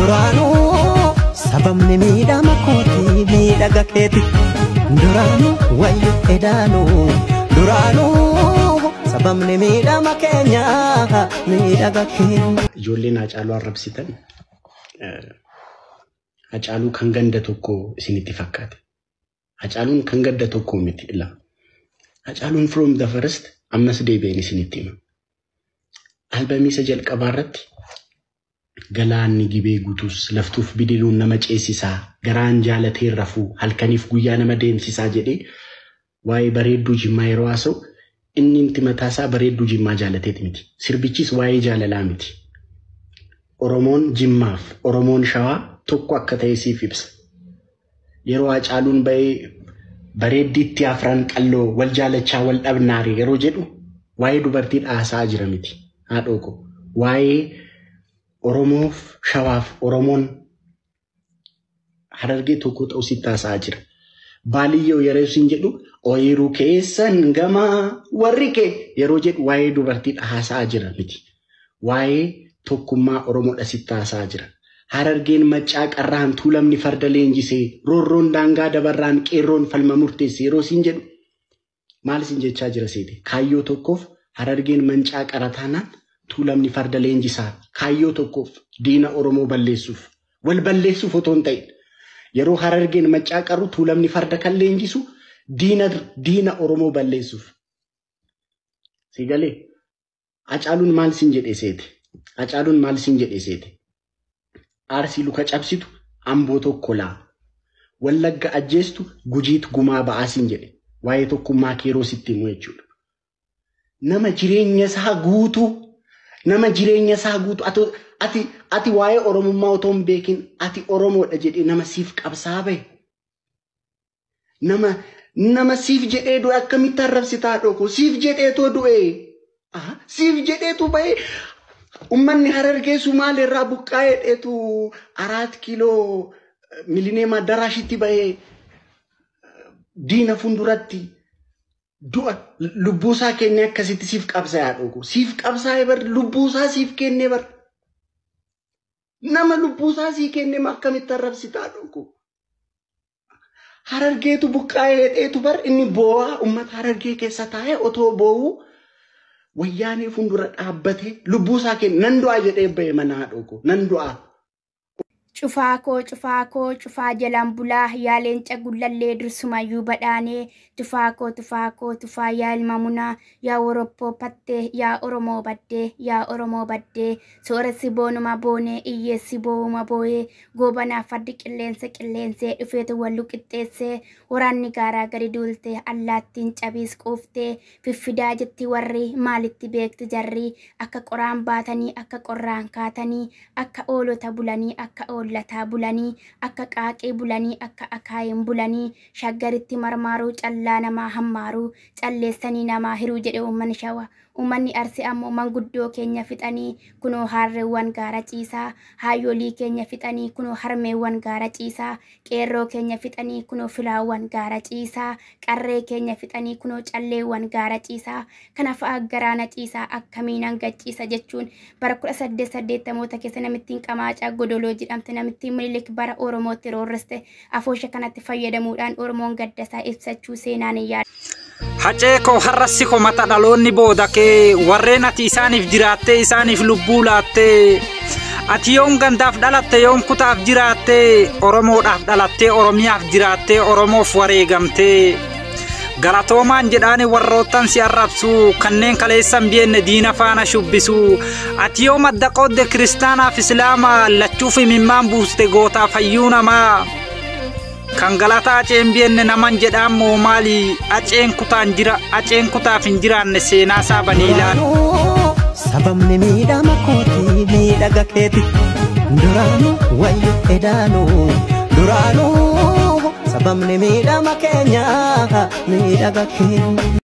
Duraanuu sababni miidhama kootii miidhaga keeti. Duraanuu wayyo edaanuu duraanuu sababni miidhama keenyaa miidhaga keenya. Ijoolleen Hacaaluu arrabsitan Hacaaluu kan ganda tokko isinitti fakkaate. Hacaaluun kan ganda tokko miti ila. Hacaaluun from the first ammas deebi'een isinitti hima. Albamii isa jalqabaa irratti galaanni gibee guutus laftuuf bidiruun nama ceesisaa garaan jaalatee rafuu halkaniif guyyaa nama deemsisaa jedhee waa'ee bareedduu Jimmaa yeroo haasa'u inni inti mataasaa bareedduu Jimmaa jaalateeti miti. Sirbichis waa'ee jaalalaa miti. Oromoon Jimmaaf Oromoon Shawaa tokko akka ta'e siif ibsa. Yeroo Hacaaluun ba'ee bareeddiitti afran qalloo wal jaalachaa wal dhabnaare yeroo jedhu waa'ee dubartii haasaa jira miti. Haadhoo ko waa'ee Oromoof Shawaaf Oromoon Harargee tokko ta'u sitti haasa'aa jira. Baaliyyoo yeroo isin jedhu ooyiruu keessan gamaa warri kee yeroo jedhu waa'ee dubartii haasa'aa jira miti. Waa'ee tokkummaa Oromoodha sitti haasa'aa jira. Harargeen maccaa qarraan tuulamni farda leenjisee roorroon daangaa dabarraan qeerroon falma murteesse yeroo isin jedhu maal isin jechaa jira seete? Kaayyoo tokkoof Harargeen mancaa qarataanaan tuulamni farda leenjisaa kaayyoo tokkoof diina Oromoo balleessuuf wal balleessuuf otoo hin ta'in yeroo Harargeen maccaa qarru tuulamni farda kan leenjisu diina Oromoo balleessuuf. Si galee Hacaaluun maal isin jedhee seete? Hacaaluun maal isin jedhee seete? Arsii luka cabsitu Amboo tokko laa. Wallagga ajjeestu Gujiit gumaa ba'aa siin jedhe. Waa'ee tokkummaa keeroo sitti himu jechuudha. Nama jireenya isaa guutuu nama jireenya isaa guutuu ati waa'ee Oromummaa otoo hin beekin ati Oromoodha jedhee nama siif qabsaa bahe. Nama siif jedhee du'e akkamitti arrabsitaa dhoko siif jedheetoo du'e. Siif jedheetu bahe. Uummanni Harargee Sumaaleerraa buqqaa'ee dheetu 4 kiiloo Milineem Addaraashitti bahee diina fuulduratti du'a lubbuusaa kennee akkasitti siif qabsaa'aa dhoko. Siif qabsaa'ee bar lubbuusaa siif kennee bar. Nama lubbuusaa sii kennee akkamitti arrabsitaa dhoko. Harargeetu buqqaa'ee dheetu bar inni boo'aa uummata Harargee keessa taa'ee otoo boo'uu wayyaanee fuuldura dhaabbatee lubbuusaa kenne nan du'aa jedhee bahe mana haadhoo nan du'aa. Cufaa koo cufaa jalaan bulaa yaa leenca gullallee dursumayyuu badhaanee tufaa koo tufaa yaa ilma munaa yaa woroppoo pattee yaa Oromoo baddee yaa Oromoo baddee sooressi boonuma boonee iyyeessi boowuma booyee goobanaa fardi qilleensa qilleensee dhufeetu wallu qixxeessee waraanni gaaraa gadi duultee allaattiin cabiis quuftee fiffidaa jetti warri maalitti beektu jarri akka qoraan baatanii akka qorraan kaatanii akka oolota bulanii akka lataa bulanii akka qaaqee bulanii akka akaayeen bulanii shaggaritti marmaaruu callaa namaa hammaaruu calleessanii namaa hiruu jedhe uummanni Shawaa. Uummanni Arsii ammoo manguddoo keenya fixanii kunoo harreewwan gaara ciisaa haayyoolii keenya fixanii kunoo harmeewwan gaara ciisaa qeerroo keenya fixanii kunoo filaawwan gaara ciisaa qarree keenya fixanii kunoo calleewwan gaara ciisaa kana fa'a garaana ciisaa akkamiin hangachiisa jechuun bara 1880 keessa namittiin Qamaacaa Godoloo jedhamte namittiin Minilik bara Oromootti roorriste afoosha kanatti fayyadamuudhaan Oromoon gaddasaa ibsachuu seenaan hin yaadu. Hacee koo har'assi koo mata dhaloonni booda kee warreen ati isaaniif jiraattee isaaniif lubbuu laattee ati yoom gandaaf dhalatte yoom kutaaf jiraattee Oromoodhaaf dhalattee Oromiyaaf jiraattee Oromoof wareegamtee galatoomaan jedhaani warroottan si arrabsuu kanneen kaleessan bienne diina faana shubbisuu ati yoom adda qoodde kiristaanaaf islaamaa lachuuf himimmaan buuste gootaa fayyuu namaa. Kan galataa aceen bienne naman jedhaan moo maali aceen kutaan jira aceen kutaaf hin jiraanne seenaa isaa banii ilaali. Sababni miidhama kootii miidhaga keeti. Duraanuu wayyo edaanuu duraanuu sababni miidhama keenyaa miidhaga keenya.